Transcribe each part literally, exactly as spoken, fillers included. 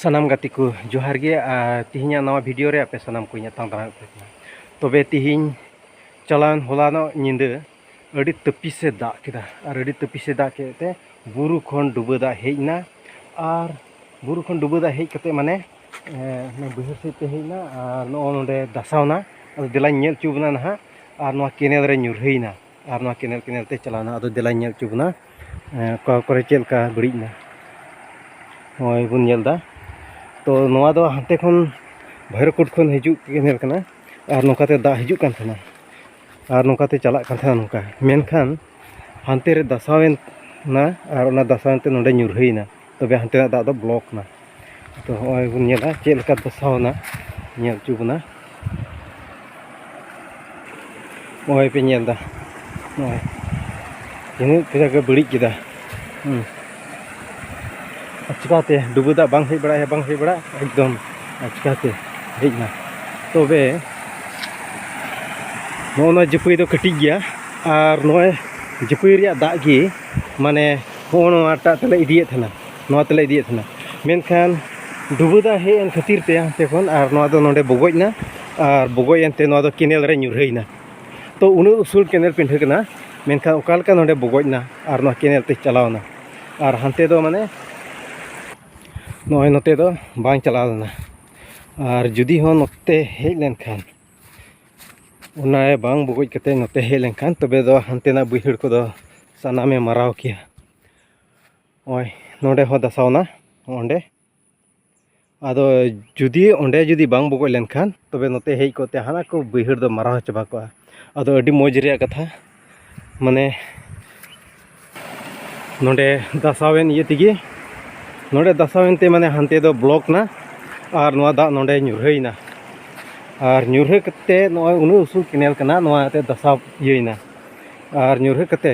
ᱥᱟᱱᱟᱢ ᱜᱟᱛᱮ ᱠᱚ ᱡᱚᱦᱟᱨ ᱜᱮ᱾ ᱟᱨ ᱛᱮᱦᱮᱧᱟᱜ ᱱᱟᱣᱟ ᱵᱷᱤᱰᱤᱭᱳ ᱨᱮ ᱟᱯᱮ ᱥᱟᱱᱟᱢ ᱠᱚᱧ ᱟᱛᱟᱝ ᱫᱟᱨᱟᱢᱮᱫ ᱯᱮ ᱠᱟᱱᱟ᱾ ᱛᱚᱵᱮ ᱛᱮᱦᱮᱧ ᱪᱟᱞᱟᱣᱮᱱ ᱦᱚᱞᱟᱱᱚᱜ ᱧᱤᱫᱟᱹ ᱟᱹᱰᱤ ᱛᱟᱹᱯᱤᱥ ᱮ ᱫᱟᱜ ᱠᱮᱫᱟ, ᱟᱨ ᱟᱹᱰᱤ ᱛᱟᱹᱯᱤᱥ ᱮ ᱫᱟᱜ ᱠᱮᱫ ᱛᱮ ᱵᱩᱨᱩ ᱠᱷᱚᱱ ᱰᱩᱵᱟᱹ ᱫᱟᱜ ᱦᱮᱡ ᱮᱱᱟ᱾ ᱟᱨ ᱵᱩᱨᱩ ᱠᱷᱚᱱ ᱰᱩᱵᱟᱹ ᱫᱟᱜ ᱦᱮᱡ ᱠᱟᱛᱮ ᱢᱟᱱᱮ, ᱮ, ᱵᱟᱹᱭᱦᱟᱹᱲ ᱥᱮᱫ ᱛᱮ ᱦᱮᱡ ᱮᱱᱟ ᱟᱨ ᱱᱚᱜᱼᱚ ᱱᱚᱰᱮ ᱫᱟᱥᱟᱣᱱᱟ᱾ ᱟᱫᱚ ᱫᱮᱞᱟᱧ ᱧᱮᱞ ᱦᱚᱪᱚ ᱵᱚᱱᱟ ᱱᱟᱦᱟᱜ᱾ ᱟᱨ ᱱᱚᱣᱟ ᱠᱮᱱᱮᱞ ᱨᱮ ᱧᱩᱨᱦᱟᱹᱭᱮᱱᱟ, ᱟᱨ ᱱᱚᱣᱟ ᱠᱮᱱᱮᱞ ᱠᱮᱱᱮᱞ ᱛᱮ ᱪᱟᱞᱟᱣᱱᱟ᱾ ᱟᱫᱚ ᱫᱮᱞᱟᱧ ᱧᱮᱞ ᱦᱚᱪᱚ ᱵᱚᱱᱟ, ᱮ, ᱚᱠᱟ ᱠᱚᱨᱮ ᱪᱮᱫ ᱞᱮᱠᱟ ᱵᱟᱹᱲᱤᱡ ᱮᱱᱟ᱾ ᱱᱚᱜᱼᱚᱭ ᱵᱚᱱ ᱧᱮᱞ ᱮᱫᱟ᱾ ᱛᱚ ᱱᱚᱣᱟ ᱫᱚ ᱦᱟᱱᱛᱮ ᱠᱷᱚᱱ ᱵᱷᱟᱭᱨᱚᱠᱩᱴ ᱠᱷᱚᱱ ᱦᱤᱡᱩᱜ ᱠᱮᱱᱮᱞ ᱠᱟᱱᱟ, ᱟᱨ ᱱᱚᱝᱠᱟᱛᱮ ᱫᱟᱜ ᱦᱤᱡᱩᱜ ᱠᱟᱱ ᱛᱟᱦᱮᱱᱟ, ᱟᱨ ᱱᱚᱝᱠᱟᱛᱮ ᱪᱟᱞᱟᱜ ᱠᱟᱱ ᱛᱟᱦᱮᱱᱟ ᱱᱚᱝᱠᱟ᱾ ᱢᱮᱱᱠᱷᱟᱱ ᱦᱟᱱᱛᱮ ᱨᱮ ᱫᱟᱥᱟᱣᱮᱱᱟ, ᱟᱨ ᱚᱱᱟ ᱫᱟᱥᱟᱣᱮᱱ ᱛᱮ ᱱᱚᱰᱮ ᱧᱩᱨᱦᱟᱹᱭᱮᱱᱟ, ᱛᱚᱵᱮ ᱦᱟᱱᱛᱮᱱᱟᱜ ᱫᱟᱜ ᱫᱚ ᱵᱞᱚᱠ ᱮᱱᱟ᱾ ᱛᱚ ᱦᱚᱸᱜᱼᱚᱭ ᱵᱚᱱ ᱧᱮᱞᱟ ᱪᱮᱫ ᱞᱮᱠᱟ ᱫᱟᱥᱟᱣᱮᱱᱟ, ᱧᱮᱞ ᱦᱚᱪᱚ ᱵᱚᱱᱟ᱾ ᱱᱚᱜᱼᱚᱭ ᱯᱮ ᱧᱮᱞ ᱮᱫᱟ, ᱱᱚᱜᱼᱚᱭ ᱛᱤᱱᱟᱹᱜ ᱠᱟᱡᱟᱠ ᱮ ᱵᱟᱹᱲᱤᱡ ᱠᱮᱫᱟ᱾ ᱦᱩᱸ᱾ ᱟᱨ ᱪᱤᱠᱟᱹᱛᱮ ᱰᱩᱵᱟᱹ ᱫᱟᱜ ᱵᱟᱝ ᱦᱮᱡ ᱵᱟᱲᱟᱜᱼᱟ, ᱵᱟᱝ ᱦᱮᱡ ᱵᱟᱲᱟᱜᱼᱟ ᱮᱠᱫᱚᱢ᱾ ᱟᱨ ᱪᱤᱠᱟᱹᱛᱮ ᱦᱮᱡ ᱮᱱᱟ? ᱛᱚᱵᱮ ᱱᱚᱜᱼᱚ ᱱᱚᱣᱟ ᱡᱟᱹᱯᱟᱹᱭ ᱫᱚ ᱠᱟᱹᱴᱤᱡ ᱜᱮᱭᱟ, ᱟᱨ ᱱᱚᱜᱼᱚᱭ ᱡᱟᱹᱯᱟᱹᱭ ᱨᱮᱭᱟᱜ ᱫᱟᱜ ᱜᱮ ᱢᱟᱱᱮ ᱦᱚᱸᱜᱼᱚ ᱱᱚᱣᱟᱴᱟᱜ ᱛᱮᱞᱮ ᱤᱫᱤᱭᱮᱫ ᱛᱟᱦᱮᱱᱟ, ᱱᱚᱣᱟ ᱛᱮᱞᱮ ᱤᱫᱤᱭᱮᱫ ᱛᱟᱦᱮᱱᱟ᱾ ᱢᱮᱱᱠᱷᱟᱱ ᱰᱩᱵᱟᱹ ᱫᱟᱜ ᱦᱮᱡ ᱮᱱ ᱠᱷᱟᱹᱛᱤᱨ ᱛᱮ ᱦᱟᱱᱛᱮ ᱠᱷᱚᱱ ᱟᱨ ᱱᱚᱣᱟ ᱫᱚ ᱱᱚᱰᱮ ᱵᱚᱜᱚᱡ ᱮᱱᱟ, ᱟᱨ ᱵᱚᱜᱚᱡ ᱮᱱᱛᱮ ᱱᱚᱣᱟ ᱫᱚ ᱠᱮᱱᱮᱞ ᱨᱮ ᱧᱩᱨᱦᱟᱹᱭᱮᱱᱟ᱾ ᱛᱚ ᱩᱱᱟᱹᱜ ᱩᱥᱩᱞ ᱠᱮᱱᱮᱞ ᱯᱤᱸᱰᱷᱟᱹ ᱠᱟᱱᱟ, ᱢᱮᱱᱠᱷᱟᱱ ᱚᱠᱟ ᱞᱮᱠᱟ ᱱᱚᱰᱮ ᱵᱚᱜᱚᱡ ᱮᱱᱟ ᱟᱨ ᱱᱚᱣᱟ ᱠᱮᱱᱮᱞ ᱛᱮ ᱪᱟᱞᱟᱣ ᱮᱱᱟ, ᱟᱨ ᱦᱟᱱᱛᱮ ᱫᱚ ᱢᱟᱱᱮ ᱱᱚᱜᱼᱚᱭ ᱱᱚᱛᱮ ᱫᱚ ᱵᱟᱝ ᱪᱟᱞᱟᱣ ᱞᱮᱱᱟ᱾ ᱟᱨ ᱡᱩᱫᱤ ᱦᱚᱸ ᱱᱚᱛᱮ ᱦᱮᱡ ᱞᱮᱱᱠᱷᱟᱱ, ᱚᱱᱟ ᱵᱟᱝ ᱵᱚᱜᱚᱡ ᱠᱟᱛᱮ ᱱᱚᱛᱮ ᱦᱮᱡ ᱞᱮᱱᱠᱷᱟᱱ, ᱛᱚᱵᱮ ᱫᱚ ᱦᱟᱱᱛᱮᱱᱟᱜ ᱵᱟᱹᱭᱦᱟᱹᱲ ᱠᱚᱫᱚ ᱥᱟᱱᱟᱢᱮ ᱢᱟᱨᱟᱣ ᱠᱮᱭᱟ᱾ ᱱᱚᱜᱼᱚᱭ ᱱᱚᱰᱮ ᱦᱚᱸ ᱫᱟᱥᱟᱣᱱᱟ, ᱚᱸᱰᱮ᱾ ᱟᱫᱚ ᱡᱩᱫᱤ ᱚᱸᱰᱮ ᱡᱩᱫᱤ ᱵᱟᱝ ᱵᱚᱜᱚᱡ ᱞᱮᱱᱠᱷᱟᱱ, ᱛᱚᱵᱮ ᱱᱚᱛᱮ ᱦᱮᱡ ᱠᱚᱜ ᱛᱮ ᱦᱟᱱᱟ ᱠᱚ ᱵᱟᱹᱭᱦᱟᱹᱲ ᱫᱚ ᱢᱟᱨᱟᱣ ᱪᱟᱵᱟ ᱠᱚᱜᱼᱟ᱾ ᱟᱫᱚ ᱟᱹᱰᱤ ᱢᱚᱡᱽ ᱨᱮᱭᱟᱜ ᱠᱟᱛᱷᱟ, ᱢᱟᱱᱮ ᱱᱚᱰᱮ ᱫᱟᱥᱟᱣᱮᱱ ᱤᱭᱟᱹ ᱛᱮᱜᱮ, ᱱᱚᱰᱮ ᱫᱟᱥᱟᱣᱮᱱ ᱛᱮ ᱢᱟᱱᱮ ᱦᱟᱱᱛᱮ ᱫᱚ ᱵᱞᱚᱠ ᱮᱱᱟ, ᱟᱨ ᱱᱚᱣᱟ ᱫᱟᱜ ᱱᱚᱰᱮ ᱧᱩᱨᱦᱟᱹᱭᱮᱱᱟ᱾ ᱟᱨ ᱧᱩᱨᱦᱟᱹ ᱠᱟᱛᱮ ᱱᱚᱜᱼᱚᱭ ᱩᱱᱟᱹᱜ ᱩᱥᱩᱞ ᱠᱮᱱᱮᱞ ᱠᱟᱱᱟ, ᱱᱚᱣᱟ ᱛᱮ ᱫᱟᱥᱟᱣ ᱤᱭᱟᱹᱭᱮᱱᱟ᱾ ᱟᱨ ᱧᱩᱨᱦᱟᱹ ᱠᱟᱛᱮ,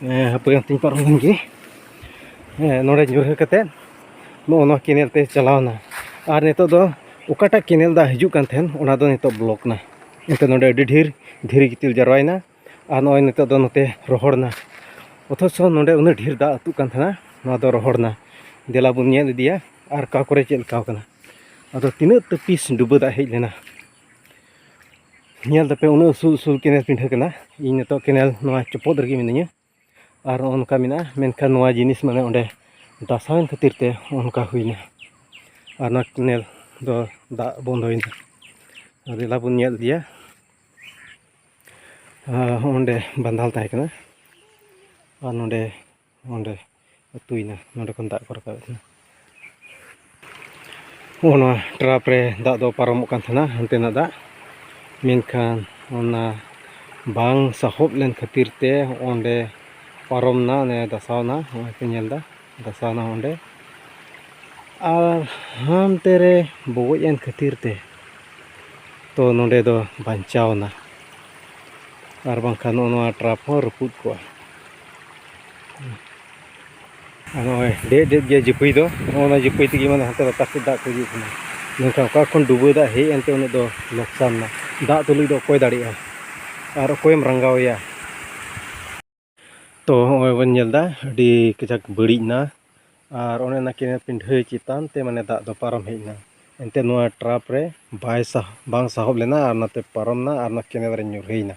ᱮᱸ, ᱦᱟᱯᱮ ᱚᱱᱛᱮᱧ ᱯᱟᱨᱚᱢ ᱞᱮᱱ ᱜᱮ᱾ ᱦᱮᱸ, ᱱᱚᱰᱮ ᱧᱩᱨᱦᱟᱹ ᱠᱟᱛᱮ ᱱᱚᱜᱼᱚ ᱱᱚᱣᱟ ᱠᱮᱱᱮᱞ ᱛᱮ ᱪᱟᱞᱟᱣᱱᱟ᱾ ᱟᱨ ᱱᱤᱛᱚᱜ ᱫᱚ ᱚᱠᱟᱴᱟᱜ ᱠᱮᱱᱮᱞ ᱫᱟᱜ ᱦᱤᱡᱩᱜ ᱠᱟᱱ ᱛᱟᱦᱮᱸᱱ, ᱚᱱᱟ ᱫᱚ ᱱᱤᱛᱚᱜ ᱵᱞᱚᱠ ᱮᱱᱟ᱾ ᱮᱱᱛᱮ ᱱᱚᱰᱮ ᱟᱹᱰᱤ ᱰᱷᱮᱨ ᱫᱷᱤᱨᱤ ᱜᱤᱛᱤᱞ ᱡᱟᱨᱣᱟᱭᱮᱱᱟ᱾ ᱟᱨ ᱱᱚᱜᱼᱚᱭ ᱱᱤᱛᱚᱜ ᱫᱚ ᱱᱚᱛᱮ ᱨᱚᱦᱚᱲ ᱮᱱᱟ᱾ ᱚᱛᱷᱚᱪᱚ ᱱᱚᱰᱮ ᱩᱱᱟᱹᱜ ᱰᱷᱮᱨ ᱫᱟᱜ ᱟᱹᱛᱩᱜ ᱠᱟᱱ ᱛᱟᱦᱮᱱᱟ, ᱱᱚᱣᱟ ᱫᱚ ᱨᱚᱦᱚᱲ ᱮᱱᱟ᱾ ᱫᱮᱞᱟ ᱵᱚᱱ ᱧᱮᱞ ᱤᱫᱤᱭᱟ ᱟᱨ ᱚᱠᱟ ᱠᱚᱨᱮ ᱪᱮᱫ ᱞᱮᱠᱟ ᱠᱟᱱᱟ᱾ ᱟᱫᱚ ᱛᱤᱱᱟᱹᱜ ᱛᱟᱹᱯᱤᱥ ᱰᱩᱵᱟᱹ ᱫᱟᱜ ᱦᱮᱡ ᱞᱮᱱᱟ, ᱧᱮᱞ ᱫᱟᱯᱮ ᱩᱱᱟᱹᱜ ᱩᱥᱩᱞ ᱩᱥᱩᱞ ᱠᱮᱱᱮᱞ ᱯᱤᱸᱰᱷᱟᱹ ᱠᱟᱱᱟ᱾ ᱤᱧ ᱱᱤᱛᱚᱜ ᱠᱮᱱᱮᱞ ᱱᱚᱣᱟ ᱪᱚᱯᱚᱫ ᱨᱮᱜᱮ ᱢᱤᱱᱟᱹᱧᱟ᱾ ᱟᱨ ᱱᱚᱜᱼᱚ ᱱᱚᱝᱠᱟ ᱢᱮᱱᱟᱜᱼᱟ, ᱢᱮᱱᱠᱷᱟᱱ ᱱᱚᱣᱟ ᱡᱤᱱᱤᱥ ᱢᱟᱱᱮ ᱚᱸᱰᱮ ᱫᱟᱥᱟᱣᱮᱱ ᱠᱷᱟᱹᱛᱤᱨ ᱛᱮ ᱚᱱᱠᱟ ᱦᱩᱭᱱᱟ᱾ ᱟᱨ ᱱᱚᱣᱟ ᱠᱮᱱᱮᱞ ᱫᱚ ᱫᱟᱜ ᱵᱚᱱᱫᱚᱭᱮᱱᱟ᱾ ᱟᱨ ᱫᱮᱞᱟ ᱵᱚᱱ ᱧᱮᱞ ᱤᱫᱤᱭᱟ᱾ ᱟᱨ ᱚᱸᱰᱮ ᱵᱟᱱᱫᱷᱟᱞ ᱛᱟᱦᱮᱸ ᱠᱟᱱᱟ, ᱟᱨ ᱱᱚᱰᱮ, ᱚᱸᱰᱮ ᱟᱹᱛᱩᱭᱮᱱᱟ, ᱱᱚᱰᱮ ᱠᱷᱚᱱ ᱫᱟᱜ ᱠᱚ ᱨᱟᱠᱟᱵᱮᱫ ᱛᱟᱦᱮᱱᱟ᱾ ᱱᱚᱜᱼᱚ ᱱᱚᱣᱟ ᱴᱨᱟᱯ ᱨᱮ ᱫᱟᱜ ᱫᱚ ᱯᱟᱨᱚᱢᱚᱜ ᱠᱟᱱ ᱛᱟᱦᱮᱱᱟ, ᱦᱟᱱᱛᱮᱱᱟᱜ ᱫᱟᱜ, ᱢᱮᱱᱠᱷᱟᱱ ᱚᱱᱟ ᱵᱟᱝ ᱥᱟᱦᱚᱵ ᱞᱮᱱ ᱠᱷᱟᱹᱛᱤᱨ ᱛᱮ ᱚᱸᱰᱮ ᱯᱟᱨᱚᱢᱱᱟ, ᱚᱱᱮ ᱫᱟᱥᱟᱣᱱᱟ, ᱱᱚᱜᱼᱚᱭ ᱯᱮ ᱧᱮᱞ ᱮᱫᱟ, ᱫᱟᱥᱟᱣᱱᱟ ᱚᱸᱰᱮ᱾ ᱟᱨ ᱦᱟᱱᱛᱮ ᱨᱮ ᱵᱚᱜᱚᱡ ᱮᱱ ᱠᱷᱟᱹᱛᱤᱨ ᱛᱮ ᱛᱚ ᱱᱚᱰᱮ ᱫᱚ ᱵᱟᱧᱪᱟᱣᱱᱟ, ᱟᱨ ᱵᱟᱝᱠᱷᱟᱱ ᱱᱚᱜᱼᱚ ᱱᱚᱣᱟ ᱴᱨᱟᱯ ᱦᱚᱸ ᱨᱟᱹᱯᱩᱫ ᱠᱚᱜᱼᱟ᱾ ᱟᱨ ᱱᱚᱜᱼᱚᱭ ᱰᱮᱡ ᱰᱮᱡ ᱜᱮ ᱡᱟᱹᱯᱟᱹᱭ ᱫᱚ, ᱱᱚᱜᱼᱚ ᱱᱚᱣᱟ ᱡᱟᱹᱯᱟᱹᱭ ᱛᱮᱜᱮ ᱢᱟᱱᱮ ᱦᱟᱱᱛᱮ ᱞᱟᱛᱟᱨ ᱥᱮᱫ ᱫᱟᱜ ᱠᱚ ᱦᱤᱡᱩᱜ ᱠᱟᱱᱟ᱾ ᱢᱮᱱᱠᱷᱟᱱ ᱚᱠᱟ ᱠᱷᱚᱱ ᱰᱩᱵᱟᱹ ᱫᱟᱜ ᱦᱮᱡ ᱮᱱᱛᱮ ᱩᱱᱟᱹᱜ ᱫᱚ ᱞᱚᱠᱥᱟᱱ ᱮᱱᱟ᱾ ᱫᱟᱜ ᱛᱩᱞᱩᱡ ᱫᱚ ᱚᱠᱚᱭ ᱫᱟᱲᱮᱭᱟᱜᱼᱟ ᱟᱨ ᱚᱠᱚᱭᱮᱢ ᱨᱟᱸᱜᱟᱣᱮᱭᱟ? ᱛᱚ ᱱᱚᱜᱼᱚᱭ ᱵᱚᱱ ᱧᱮᱞ ᱮᱫᱟ ᱟᱹᱰᱤ ᱠᱟᱡᱟᱠ ᱵᱟᱹᱲᱤᱡ ᱮᱱᱟ᱾ ᱟᱨ ᱚᱱᱮ ᱚᱱᱟ ᱠᱮᱱᱮᱞ ᱯᱤᱸᱰᱷᱟᱹ ᱪᱮᱛᱟᱱ ᱛᱮ ᱢᱟᱱᱮ ᱫᱟᱜ ᱫᱚ ᱯᱟᱨᱚᱢ ᱦᱮᱡ ᱮᱱᱟ᱾ ᱮᱱᱛᱮ ᱱᱚᱣᱟ ᱴᱨᱟᱯ ᱨᱮ ᱵᱟᱭ ᱥᱟᱦ-, ᱵᱟᱝ ᱥᱟᱦᱚᱵ ᱞᱮᱱᱟ ᱟᱨ ᱚᱱᱟᱛᱮ ᱯᱟᱨᱚᱢ ᱮᱱᱟ ᱟᱨ ᱚᱱᱟ ᱠᱮᱱᱮᱞ ᱨᱮ ᱧᱩᱨᱦᱟᱹᱭᱮᱱᱟ᱾